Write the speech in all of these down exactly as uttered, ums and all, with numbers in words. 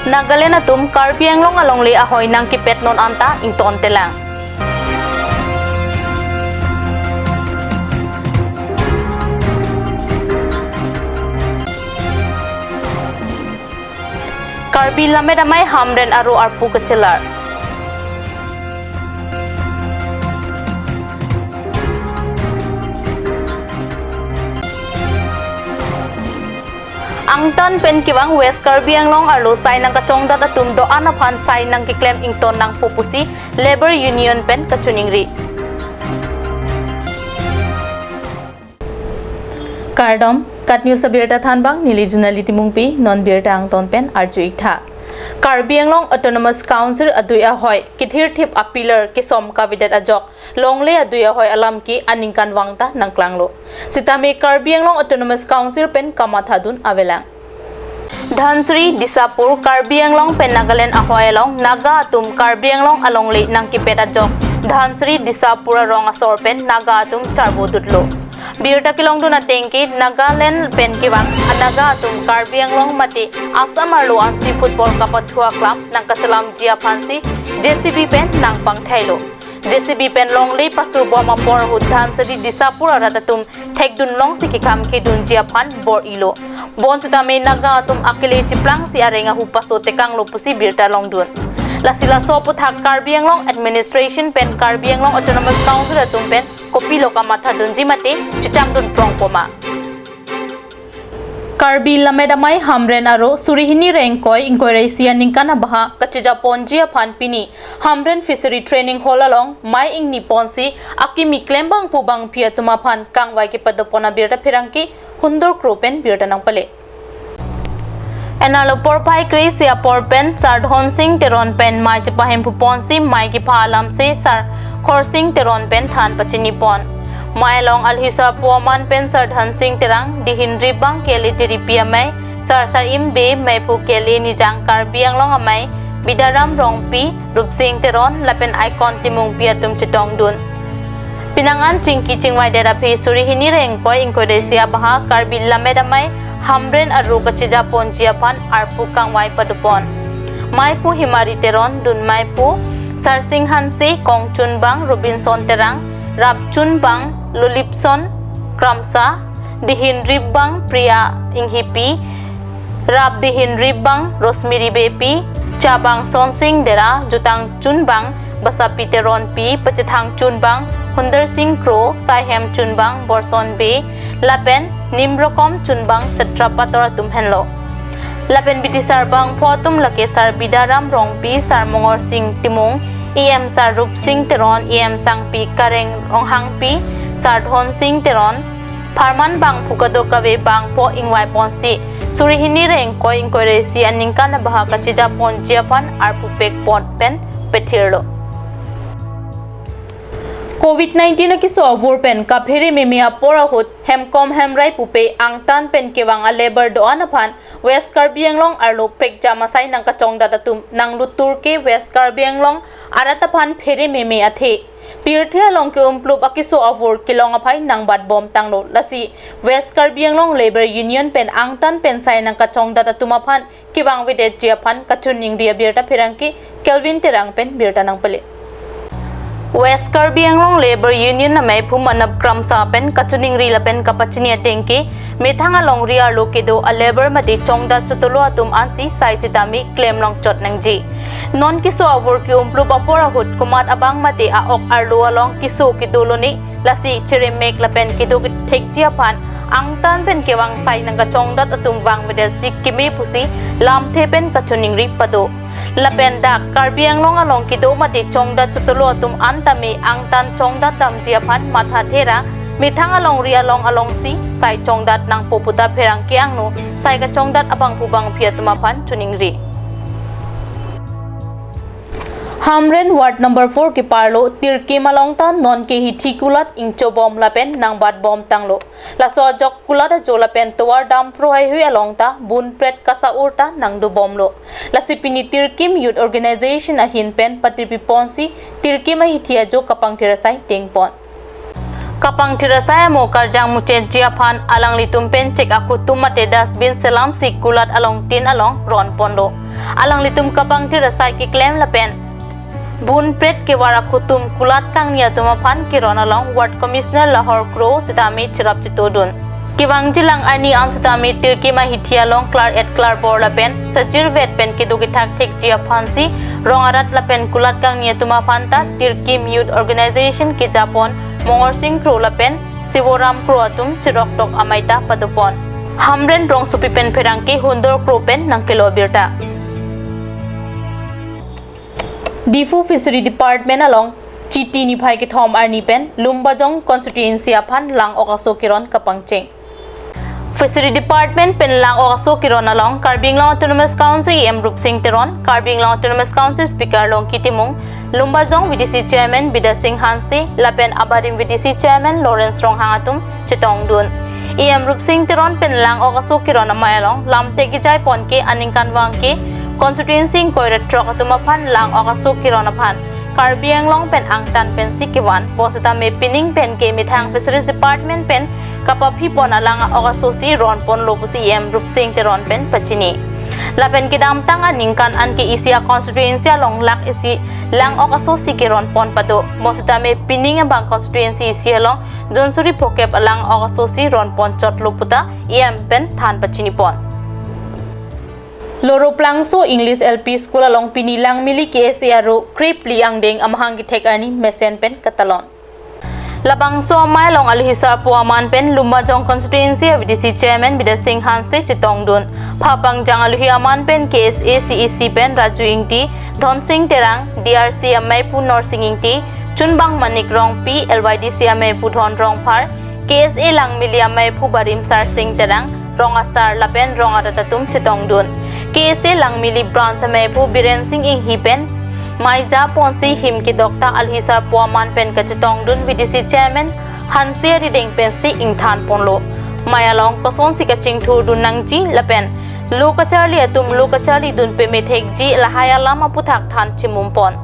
Nagaland atum Karbi Anglong alongle ahoi nangkepet non anta ingtontelang. Karbi Lammet Amei Hamren Aro Arpu Kachelar. Angtan pen kevang West Karbi Anglong arlo sai nangkachongdat atum do-an aphan sai nangkeklem ington nangpo pusi Labour Union pen kachiningri. Kardom, KAT News abirta thanbang, neli Junali Timungpi, non birta angton pen arju-ik tha. Karbi Anglong Autonomous Council adui ahoi kethirthip a-pillar kesom kavedet ajok longle adui ahoi alam ke aningkanvang ta nangklanglo. Sitame Karbi Anglong Autonomous Council pen kamathadun avelang. Dhansiri Disapur Karbi Anglong pen Nagaland ahoi along Naga atum Karbi Anglong alongle nangkepet ajok Dhansiri Disapur arong asor pen Naga atum charbodutlo. Birta kelongdun ateng ke Nagaland pen kevang a-Naga atum Karbi Anglong mate Assam arlo ansi football kapathu aklam nangkachelamji aphansi J C B pen nangpangthailo. J C B pen longle pasurbom apor ahut Dhansiri Disapur arat atum thekdunlongsi kekam kedunji aphan bor-ilo. Bonsitame Naga atum akele chiplangsi areng ahu paso tekanglo pusi birta longdun. Lasi laso aputhak Karbi Anglong Administration pen Karbi Anglong Autonomous Council atum pen kopilo kamathadunji mate chechangdun prongpo ma. Karbi Lammet Amei Hamren Aro suri hini ra ingkoi ingkoi ra isi aningkan abaha kachejaponji aphan pini Hamren Fishery Training Hall along mei ingniponsi akimi klembangpo bangphi atum aphan kangvai kepadopon abirta pherangke Hundur Kro pen birta nangpale. Enalo porphai kre-isi apor pen Sar Dhonsing Teron pen mei chepahemphuponsi mei kepha alamsi Sar Khorsing Teron pen than pachinipon. Mei along alhi Sar Poman pen Sar Dhansing Terang, Dihin Ribang K L A Tiripi Amei, Sar Sarim Bey, Meiphu K L A Nijang Karbi Anglong Amei, Bidaram Rongpi, Rupsing Teron, lapen Icon Timungpi atum chetongdun. Penang an chingki chingvaidet aphi suri hini ra ingkoi ingkoi ra isi abaha Karbi Lammet Amei Hamren Aro kachejaponji aphan arpu kangvai padopon. Meiphu Himari Teron, dun meiphu Sarsing Hanse, kong chunbang Robinson Terang, rap chunbang Lolipson Kramsa, dihin ribang Priya Inghipi, rap dihin ribang Rosemary Beypi, chabang Sonsing Dera, jutang chunbang Basapi Teronpi, pachethang chunbang Hundur Sing Kro, saihem chunbang Borson Bey, lapen nimrokom chunbang Chatra Pator atum henlo. Lapen bidisar bangpho atum lake Sar Bidaram Rongpi, Sar Mongor Sing Timung, E M Sar Rupsing Teron, E M Sangpi Kareng Ronghangpi, Sar Dhonsing Teron, pharman bangphu kadokave bangpho ingvaiponsi suri hini ra ingkoi ingkoi ra isi aningkan abaha kachejaponji aphan arpu pekpon pen pethirlo. Covid nineteen akeso avur pen kaphere meme apor ahut hemkom hemrai pupe angtan pen kevang a-labour do-an aphan West Karbi Anglong arlo prekjam asai nangkachongdat atum nanglutur ke West Karbi Anglong arat aphan phere meme athe pirthe along ke-umplup akeso avur kelong aphai nangbatbomtanglo. Lasi West Karbi Anglong Labour Union pen angtan pen sai nangkachongdat atum aphan kevangvedetji aphan kachiningri abirta pherangke Kelvin Terang pen birta nangpale. West Karbi Anglong Labour Union ameiphu Manap Kramsa pen kachiningri lapen kapachini ateng ke methang alongri arlo kedo a-labour mate chongdat chotolo atum ansi sai sitame klemlong chot nangji. Non keso avur ke-umplup apor ahut komat abang mate a-ok arlo along keso kedolone, lasi cheremek lapen kedo kethekji aphan angtan pen kevang sai nangkachongdat atum vangvedetsi keme pusi lamthe pen kachiningri pado. Lapen dak Karbi Anglong along kedo mate chongdat chotolo atum antame angtan chongdat damji aphan matha thera methang alongri along alongsi sai chongdat nangpo puta pherangke angno sai kachongdat abangphu bangphi atum aphan chiningri. Hamren Ward number four keparlo Tirkim along ta non ke hithi kulat ingchobom lapen nangbatbomtanglo. Laso ajok kulat ajo lapen tovar damphro haihui along ta bun pret kasa-ur ta nangdobomlo. Lasi pini Tirkim Youth Organization ahin pen patirpiponsi Tirkim ahithi ajo kapangthir asai dengpon. Kapangthir asai amo karjang muchetji aphan alanglitum pen chek akutum mate dustbin selamsi kulat along tin along ron ponlo. Alanglitum kapangthir asai keklem lapen bun pret kevar akutum kulat kangni atum aphan keron along Ward Commissioner Lahore Kro sitame cherap chetodun. Kevangjilang arni an sitame tirki mahithi along klar-et klarbor lapen sajirvet pen kedo kethak thekji aphansi rong arat lapen kulat kangni atum aphanta Tirkim Youth Organization kejapon Mongorsing Kro lapen Sivoram Kro atum cheroktok amei ta padopon. Hamren Rongsopi pen pherangke Hundor Kro pen nangkelo birta. Diphu Fishery Department along Chiti niphai kethom arni pen Lumbajong constituency aphan lang-ok aso keron kapangcheng. Fishery Department pen lang-ok aso keron along Karbi Anglong Autonomous Council E M Rupsing Teron, Karbi Anglong Autonomous Council Speaker Longki Timung, Lumbajong V D C Chairman Bidya Sing Hanse lapen abarim V D C Chairman Lawrence Ronghang atum chetongdun. E M Rupsing Teron pen lang-ok aso keron amei along lamthe kejai pon ke aningkanvang ke constituency ingkoi ra throk atum aphan lang-ok aso keron aphan Karbi Anglong pen angtan pensi kevan, bonsitame pining pen ke methang Fisheries Department pen kapaphi pon alang-ok asosi ron ponlo pusi E M Rupsing Teron pen pachini. Lapen kedamtang aningkan an ke isi a constituency along lak isi lang-ok asosi keron pon pado, bonsitame pining abang constituency isi along jonsuri phokep alang-ok asosi ron pon chotlo puta E M pen than pachini pon. Loroplangso English L P School along pini Langmili K S A aro krepli angdeng amahang kethek arni mesen pen katalon. Labangso amei along alohi sarpo aman pen Lumbajong constituency V D C Chairman Bidya Sing Hanse chetongdun. Phapangjang alohi aman pen K S A C E C pen Raju Ingti, Dhonsing Terang, D R C ameiphu Norsing Ingti, Chunbang Manik Rongpi, L Y D C ameiphu Dhon Rongphar, K S A Langmili ameiphu barim Sarsing Terang, rong asar lapen rong arat atum chetongdun. K S A Langmili branch ameiphu Biren Sing Inghi pen mei ja ponsi him kedok ta alohi sarpo aman pen kachetongdun V D C Chairman Hanse arideng pensi ingthan ponlo. Mei along kosonsi kachingthurdun nangji lapen lo kacharli atum lo kacharlidun pame thekji lahai alam aputhak than chimum pon.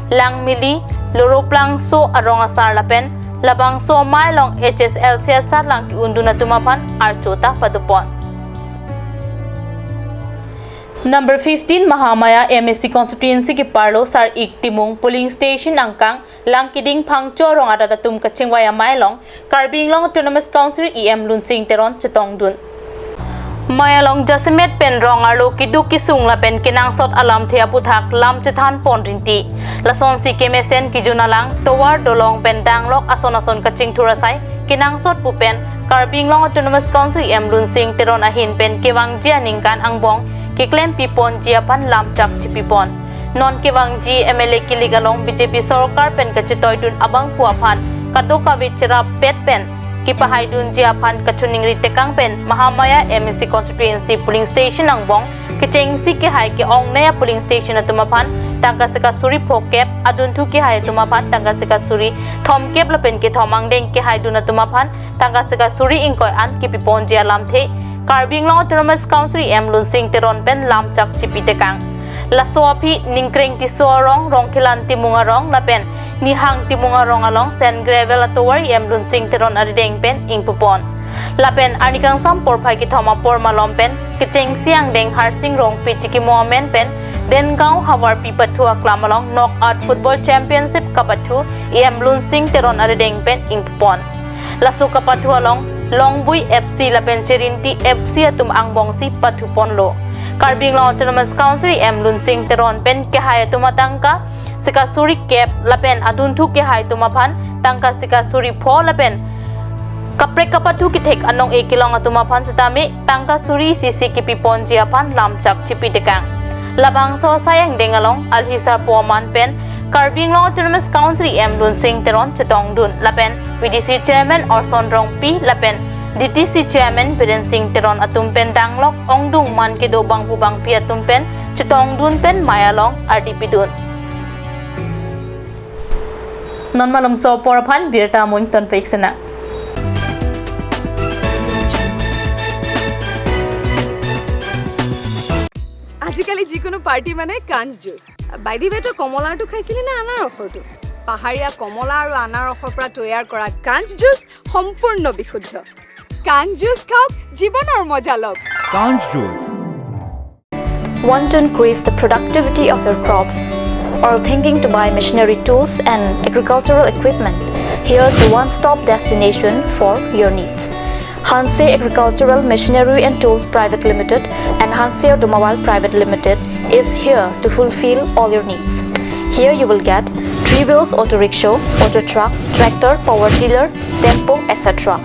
Langmili, Loroplangso arong asar lapen labangso amei along H S L C asatlang ke-undun atum aphan archo ta padopon. Number fifteen Mahamaya M A C constituency keparlo Sar-ik Timung polling station angkang Langkiding Phangcho arong arat atum kachingvai amei along Karbi Anglong Autonomous Council E M Lunsing Teron chetongdun. Mei along jasemet pen rong arlo keduk kesung lapen kenangsot alamthe aputhak lam chethan pon rinti. Lasonsi kemesen kejun alang, tovar dolong pen danglok ason ason kachingthur asai kenangsot pu pen Karbi Anglong Autonomous Council E M Lunsing Teron ahin pen kevangji aningkan angbong keklempi ponji aphan lamchak chipi pon. Non kevangji M L A kilik along B J P sorkar pen kachetoidun abangphu aphan kadokave cherap pet pen kepahaidunji aphan kachiningri tekang pen Mahamaya M A C constituency polling station angbong kechengsi kehai ke-ongnei a polling station atum aphan tangka sika suri phokep, adunthu kehai atum aphan tangka sika suri thomkep lapen kethom angdeng kehaidun atum aphan tangka sika suri ingkoi an kipi ponji alamthe Karbi Anglong Autonomous Council E M Lunsing Teron pen lamchak chipi tekang. Laso aphi Ningkreng Tisso arong, Rongkhelan Timung arong lapen Nihang Timung arong along sand gravel atovar E M Lunsing Teron arideng pen ingpu pon. Lapen arni kangsam porphai kethom apor malom pen kechengsi angdeng Harsing Rongpi chikimo amen pen Dengaon havarpi pathu aklam along knockout football championship kapathu E M Lunsing Teron arideng pen ingpu pon. Laso kapathu along Longbui F C lapen Cherinti F C atum angbongsi pathu ponlo. Karbi Anglong Autonomous Council E M Lunsing Teron pen kehai atum atangka sika suri kep lapen adunthu kehai atum aphan tangka sika suri pho lapen kaprek kapathu kethek anong-e kelong atum aphan sitame tangka suri isi isi kipi ponji aphan lamchak chipi tekang. Labangso asai angdeng along alohi sarpo aman pen Karbi Anglong Autonomous Council E M Lunsing Teron chetongdun lapen V D C Chairman Orson Rongpi lapen D T C Chairman Biren Sing Teron atum pen danglok ongdung man kedo bangphu bangphi atum pen chetongdun pen mei along ardi pidun. Non malomso apor aphan birta amoing tonpik sena. আজিকালি যিকোনো পাৰ্টি মানে কাঞ্চ juice. By the ৱে, তই কমলাৰটো খাইছিলি নে আনাৰসৰটো? পাহাৰীয়া কমলা আৰু আনাৰসৰ পৰা তৈয়াৰ কৰা কাঞ্চ জুচ সম্পূৰ্ণ বিশুদ্ধ। কাঞ্চ জুচ খাওক, জীৱনৰ মজা লওক। Kanch juice. Want to increase the productivity of your crops? Or thinking to buy machinery tools and agricultural equipment? Here's the one-stop destination for your needs. Hanse Agricultural Machinery and Tools Private Limited and Hanse Automobile Private Limited is here to fulfill all your needs. Here you will get three wheels auto rickshaw, auto truck, tractor, power tiller, tempo, et cetera.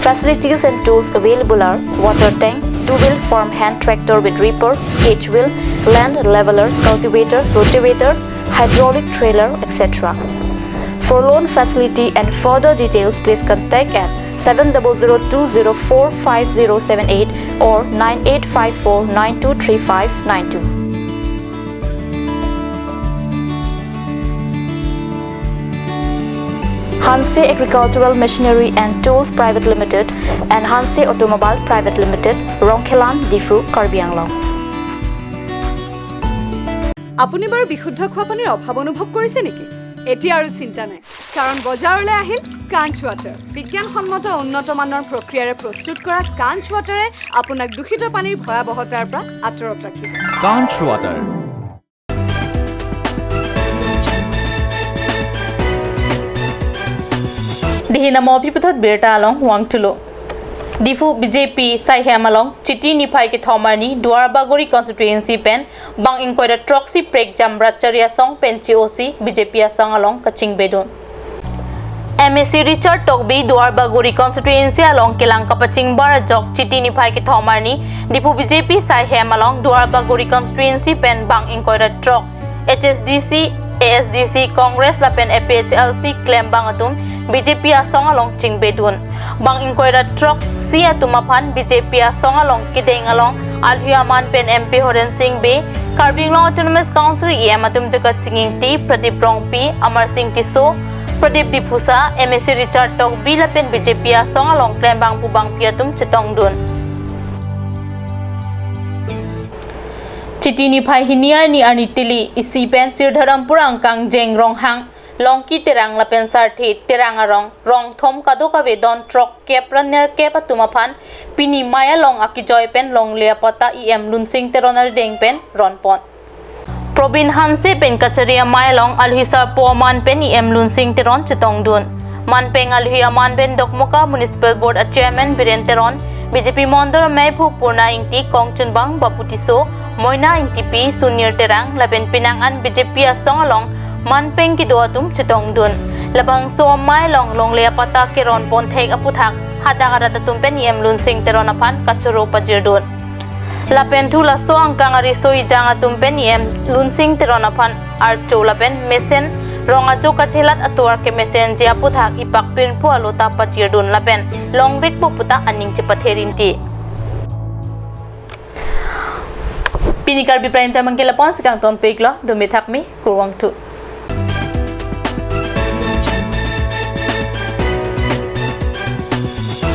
Facilities and tools available are water tank, two-wheel farm hand tractor with reaper, cage wheel, land leveler, cultivator, rotavator, hydraulic trailer, et cetera. For loan facility and further details, please contact at seven double zero two zero four five zero seven eight or nine eight five four nine two three five nine two. Hanse Agricultural Machinery and Tools Private Limited and Hanse Automobile Private Limited, Rongkhelan, Diphu, Karbi Anglong. আপুনি বাৰু বিশুদ্ধ খোৱা পানীৰ অভাৱ অনুভৱ কৰিছে নেকি? এতিয়া আৰু চিন্তা নাই, কাৰণ বজাৰলৈ আহিল কাঞ্চ ৱাটাৰ। বিজ্ঞানসন্মত উন্নত মানৰ প্ৰক্ৰিয়াৰে প্ৰস্তুত কৰা কাঞ্চ ৱাটাৰে আপোনাক দূষিত পানীৰ ভয়াৱহতাৰ পৰা আঁতৰত ৰাখিব। Kanch water. Dihi namo aphi puthot birta along vangthulo. Diphu B J P saihem along Chiti niphai kethom arni Duarbagori constituency pen bang ingkoi ra throksi prekjam Brahmachari asong pen che-osi B J P asong along kachingbedun. M A C Richard Tokbi Duarbagori constituency along kelang kapachingbar ajok Chiti niphai kethom arni Diphu B J P saihem along Duarbagori constituency pen bang ingkoi ra throk H S D C, A S D C, Congress lapen A P H L C klembang atum B J P asong along chingbedun. Bang ingkoi ra throksi atum aphan B J P asong along kedeng along alhi aman pen M P Horen Sing Bey, Karbi Anglong Autonomous Council E M atum Jakasing Ingti, Pradip Rongpi, Amarsing Tisso, Pradip Diphusa, M A C Richard Tokbi lapen B J P asong along klembang pu bangpi atum chetongdun. Chiti niphai hini arni arni tili isi pen Sirdharampur angkang Jeng Ronghang, Longki Terang lapen Sarthe Terang arong rong thom kadokave don throkkep ra nerkep atum aphan pini mei along akejoi pen longle apatta E M Lunsing Teron arideng pen ronpon. Probin Hanse pen kachari amei along alhi sarpo aman pen E M Lunsing Teron chetongdun. Manpeng alhi aman pen Dokmoka Municipal Board a Chairman Biren Teron, B J P Mondol ameiphu Purna Ingti, kongchunbang Bapu Tisso, Moina Ingtipi, Sunir Terang lapen penang an B J P asong along manpeng kedo atum chetongdun. Labangso amei along longle apatta keron ponthek aputhak hadak arat atum pen E M Lunsing Teron aphan kachoro pajirdun. Lapen thu laso angkang ariso ejang atum pen E M Lunsing Teron aphan archo lapen mesen rong ajo kachelat atovar kemesenji aputhak ipak pinphu alo ta pajirdun lapen longvekpo puta aning chepathe rinti. Pini Karbi Prime Time angke lapu-an si kangtonpiklo, dome thakmi, kurvangthu.